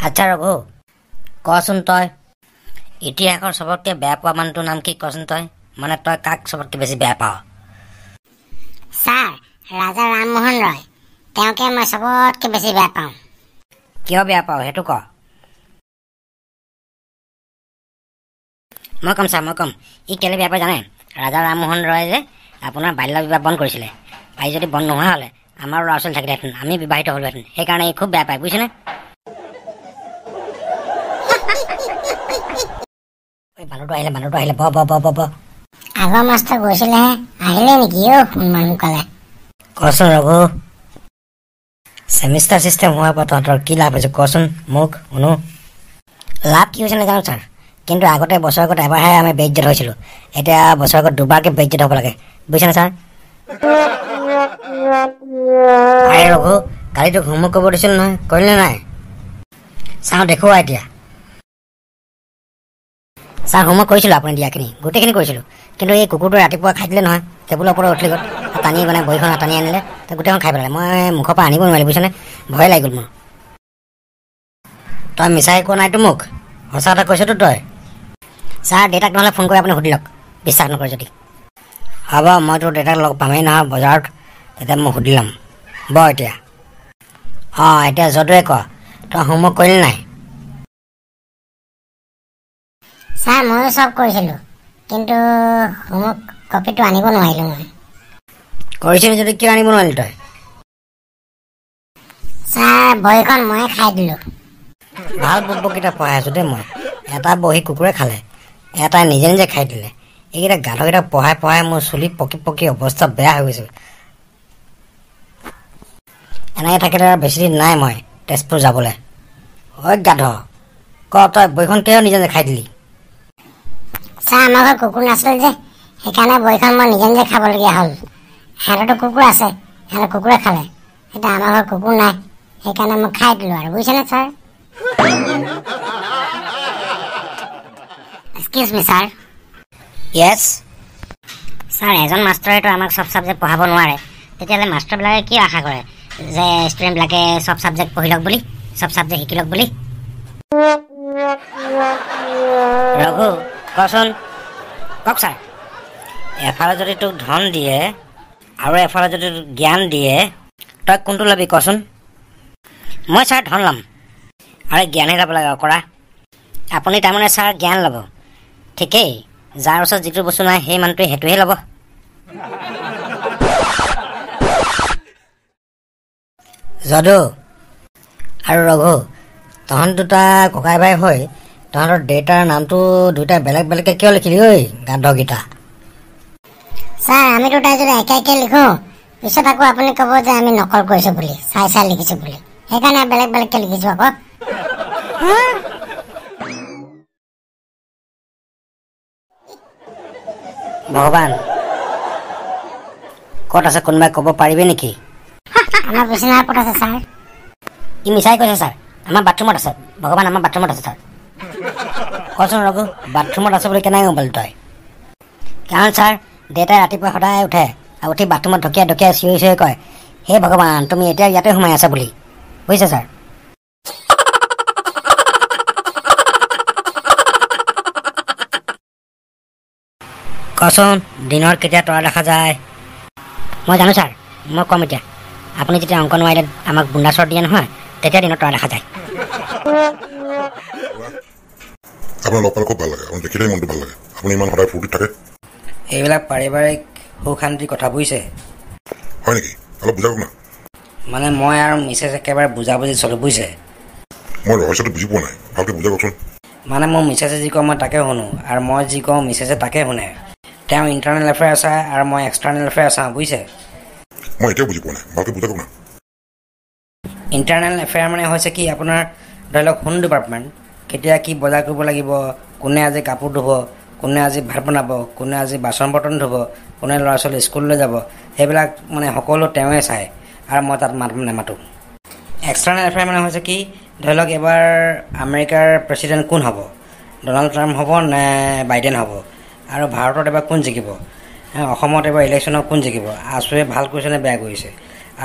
আচ্ছা ৰঘু, কচোন তই ইতিহাসৰ চবতকৈ বেয়া পোৱা মানুহটোৰ নাম কি কচোন তই? মানে তই কাক চবতকৈ বেছি বেয়া পাৱ? ছাৰ, ৰাজা ৰামমোহন ৰয়, তেওঁকে মই চবতকৈ বেছি বেয়া পাওঁ। কিয় বেয়া পাৱ সেইটো ক। মই ক'ম ছাৰ, মই ক'ম। ই কেলৈ বেয়া পায় জানে? ৰাজা ৰামমোহন ৰয়ে যে আপোনাৰ বাল্য বিবাহ বন্ধ কৰিছিলে। আজি যদি বন্ধ নোহোৱা হ'লে আমাৰো ল'ৰা ছোৱালী থাকিলেহেঁতেন, আমি বিবাহিত হ'লোহেঁতেন। সেইকাৰণে ই খুব বেয়া পায়, বুজিছেনে? বান্দৰটো আহিলে, বান্দৰটো আহিলে, ব ব ব ব ব। আগৰ মাষ্টৰ গৈছিলেহে, আহিলে নেকি অ' ইমান সোনকালে? কচোন ৰঘু, ছেমিষ্টাৰ চিষ্টেম হোৱাৰ পৰা তহঁতৰ কি লাভ হৈছে কচোন মোক শুনো। লাভ কি হৈছে নাজানো ছাৰ, কিন্তু আগতে বছৰেকত এবাৰহে আমি বেজত হৈছিলোঁ, এতিয়া বছৰেকত দুবাৰকৈ বেজত হ'ব লাগে, বুজিছেনে ছাৰ? আৰে ৰঘু, কালি তোক হোমৱৰ্ক কৰিব দিছিলোঁ নহয়, কৰিলি নাই? চাওঁ দেখুওৱা এতিয়া। ছাৰ, হোমৱৰ্ক কৰিছিলোঁ আপুনি দিয়াখিনি, গোটেইখিনি কৰিছিলোঁ, কিন্তু এই কুকুৰটোৱে ৰাতিপুৱা খাই দিলে নহয়, টেবুলৰ ওপৰত উঠি গ'ল, টানি মানে বহীখন টানি আনিলে, গোটেইখন খাই পেলালে। মই মুখৰ পৰা আনিব নোৱাৰিলোঁ, বুজিছনে? ভয়ে লাগি গ'ল মোৰ। তই মিছাই কোৱা নাইতো মোক, সঁচা কথা কৈছতো তই? ছাৰ, দেউতাক নহ'লে ফোন কৰি আপুনি সুধি লওক, বিশ্বাস নকৰে যদি। হ'ব, মই তোৰ দেউতাক লগ পামেই নহয় বজাৰত, তেতিয়া মই সুধি ল'ম। ব এতিয়া। অঁ, এতিয়া যদুৱে ক, তই হোমৱৰ্ক কৰিলি নাই? ছাৰ, ময়ো চব কৰিছিলোঁ, কিন্তু হোমৱৰ্ক কপিটো আনিব নোৱাৰিলোঁ মই। কৰিছিলি যদি কিয় আনিব নোৱাৰিলি তই? ছাৰ, বহীখন ময়ে খাই দিলোঁ। ভাল বুককেইটা পঢ়াই আছোঁ দেই মই। এটা বহী কুকুৰে খালে, এটা নিজে নিজে খাই দিলে। এইকেইটা গাধকেইটা পঢ়াই পঢ়াই মোৰ চুলি পকি পকি অৱস্থা বেয়া হৈ গৈছে। এনেকৈ থাকিলে আৰু বেছি দিন নাই মই তেজপুৰ যাবলৈ। ঐ গাধ, ক তই বহীখন কিয় নিজে নিজে খাই দিলি? ছাৰ, আমাৰ ঘৰত কুকুৰ নাছিল যে, সেইকাৰণে বহীখন মই নিজে নিজে খাবলগীয়া হ'ল। সিহঁতৰতো কুকুৰ আছে, সিহঁতৰ কুকুৰে খালে। এতিয়া আমাৰ ঘৰত কুকুৰ নাই, সেইকাৰণে মই খাই দিলোঁ আৰু, বুজিছেনে sir? Excuse me sir. Yes sir, এজন মাষ্টৰেতো আমাক চব ছাবজেক্ট পঢ়াব নোৱাৰে, তেতিয়াহ'লে মাষ্টৰবিলাকে কি আশা কৰে যে ষ্টুডেণ্টবিলাকে চব ছাবজেক্ট পঢ়ি লওক বুলি, চব ছাবজেক্ট শিকি লওক বুলি? ৰঘু, কচোন। কওক ছাৰ। এফালে যদি তোক ধন দিয়ে আৰু এফালে যদি তোক জ্ঞান দিয়ে, তই কোনটো ল'বি কচোন? মই ছাৰ ধন ল'ম। আৰে জ্ঞানহে ল'ব লাগে অকৰা। আপুনি তাৰমানে ছাৰ জ্ঞান ল'ব। ঠিকেই, যাৰ ওচৰত যিটো বস্তু নাই সেই মানুহটোৱে সেইটোহে ল'ব। যদু আৰু ৰঘু, তহঁত দুটা ককাই ভাই হৈ তহঁতৰ দেউতাৰ নামটো দুয়োটাই বেলেগ বেলেগকৈ কিয় লিখিলি ঐ গাধকেইটা? ছাৰ, আমি দুটাই যদি একে একে লিখোঁ, পিছত আকৌ আপুনি ক'ব যে আমি নকল কৰিছোঁ বুলি, চাই চাই লিখিছোঁ বুলি, সেইকাৰণে বেলেগ বেলেগকৈ লিখিছোঁ আকৌ। ভগৱান ক'ত আছে কোনোবাই ক'ব পাৰিবি নেকি? আমাৰ বিচনাৰ ওপৰত আছে ছাৰ। ই মিছাই কৈছে ছাৰ, আমাৰ বাথৰুমত আছে। ভগৱান আমাৰ বাথৰুমত আছে ছাৰ। কচোন ৰঘু, বাথৰুমত আছে বুলি কেনেকৈ গম পালি তই? কাৰণ ছাৰ, দেউতাই ৰাতিপুৱা সদায় উঠে আৰু উঠি বাথৰুমত ঢকিয়াই ঢকিয়াই চিঞৰি চিঞৰি কয়, হে ভগৱান তুমি এতিয়া ইয়াতে সোমাই আছা বুলি, বুজিছা ছাৰ? কচোন দিনৰ কেতিয়া তৰা দেখা যায়? মই জানো ছাৰ, মই ক'ম এতিয়া। আপুনি যেতিয়া অংক নোৱাৰিলে আমাক বুন্দাচৰ দিয়ে নহয়, তেতিয়া দিনত তৰা দেখা যায়। আপোনাক লগ পালে খুব ভাল লাগে, আপোনাক দেখিলেই মনটো ভাল লাগে। আপুনি ইমান সদায় ফূৰ্তিত থাকে। এইবিলাক পাৰিবাৰিক সুখ শান্তিৰ কথা, বুজিছে? হয় নেকি? অলপ বুজাওক না। মানে মই আৰু মিছেছ একেবাৰে বুজাবুজি চলোঁ, বুজিছে? মই ৰহস্যটো বুজি পোৱা নাই, ভালকৈ বুজাবচোন। মানে মোৰ মিছেছে যি কয় মই তাকে শুনো, আৰু মই যি কওঁ মিছেছে তাকে শুনে। তেওঁ ইণ্টাৰনেল এফেয়াৰ চায় আৰু মই এক্সটাৰ্নেল এফেয়াৰ চাওঁ, বুজিছে? মই এতিয়াও বুজি পোৱা নাই, ভালকৈ বুজাওক না। ইণ্টাৰনেল এফেয়াৰ মানে হৈছে কি, আপোনাৰ ধৰি লওক হোম ডিপাৰ্টমেণ্ট, কেতিয়া কি বজাৰ কৰিব লাগিব, কোনে আজি কাপোৰ ধুব, কোনে আজি ভাত বনাব, কোনে আজি বাচন বৰ্তন ধুব, কোনে ল'ৰা ছোৱালী স্কুললৈ যাব, সেইবিলাক মানে সকলো তেওঁৱে চায় আৰু মই তাত মাত নামাতোঁ। এক্সটাৰ্নেল এফেয়াৰ মানে হৈছে কি, ধৰি লওক এইবাৰ আমেৰিকাৰ প্ৰেচিডেণ্ট কোন হ'ব, ডনাল্ড ট্ৰাম্প হ'ব নে বাইডেন হ'ব, আৰু ভাৰতত এবাৰ কোন জিকিব, অসমত এবাৰ ইলেকশ্যনত কোন জিকিব, আছুৱে ভাল কৰিছে নে বেয়া কৰিছে,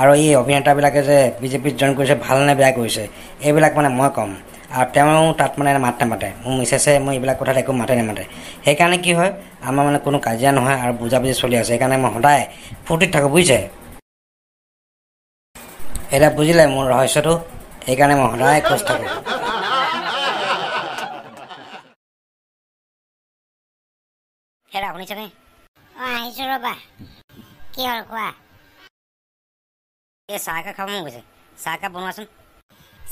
আৰু এই অভিনেতাবিলাকে যে বিজেপিত জইন কৰিছে ভাল নে বেয়া কৰিছে, এইবিলাক মানে মই ক'ম। আৰু তেওঁ তাত মানে মাত নামাতে। মোৰ মিছেছে মই এইবিলাক কথাত একো মাতে নামাতে। সেইকাৰণে কি হয়, আমাৰ মানে কোনো কাজিয়া নহয় আৰু বুজাবুজি চলি আছে। সেইকাৰণে মই সদায় ফূৰ্তিত থাকোঁ, বুজিছে? এতিয়া বুজিলে মোৰ ৰহস্যটো? সেইকাৰণে মই সদায় খুচ থাকোঁ। হেৰা, শুনিছেনে? অঁ, আহিছোঁ ৰ'বা। কি হ'ল কোৱা? এই চাহ একাপ খাব মন গৈছে, চাহ একাপ বনোৱাচোন।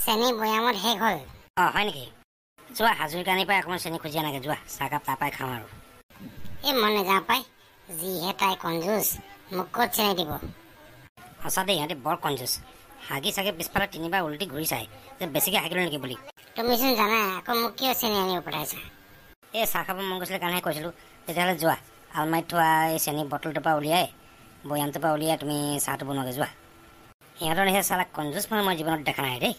চেনি বৈয়ামত শেষ হ'ল। অঁ, হয় নেকি? যোৱা, হাজৰিকানীৰ পৰাই অকণমান চেনি খুজি আনাগৈ যোৱা, চাহকাপ তাৰপৰাই খাওঁ আৰু। এই মই নাযাওঁ পাই, যিহে তাই কঞ্জুচ, মোক ক'ত চেনি দিব। সঁচা দেই, ইহঁতি বৰ কঞ্জুচ। হাগি চাগে পিছফালে তিনিবাৰ উলটি ঘূৰি চায় যে বেছিকৈ হাগিলোঁ নেকি বুলি। তুমিচোন জানা, আকৌ মোক কিয় চেনি আনিব পঠাইছা? এই চাহ খাব মন গৈছিলে কাৰণেহে কৈছিলোঁ। তেতিয়াহ'লে যোৱা, আলমাৰিত থোৱা এই চেনি বটলটোৰ পৰা উলিয়াই, বৈয়ামটোৰ পৰা উলিয়াই তুমি চাহটো বনোৱাগৈ যোৱা। সিহঁতৰ নিচিনা চালা কঞ্জুচ মানুহ মই জীৱনত দেখা নাই দেই।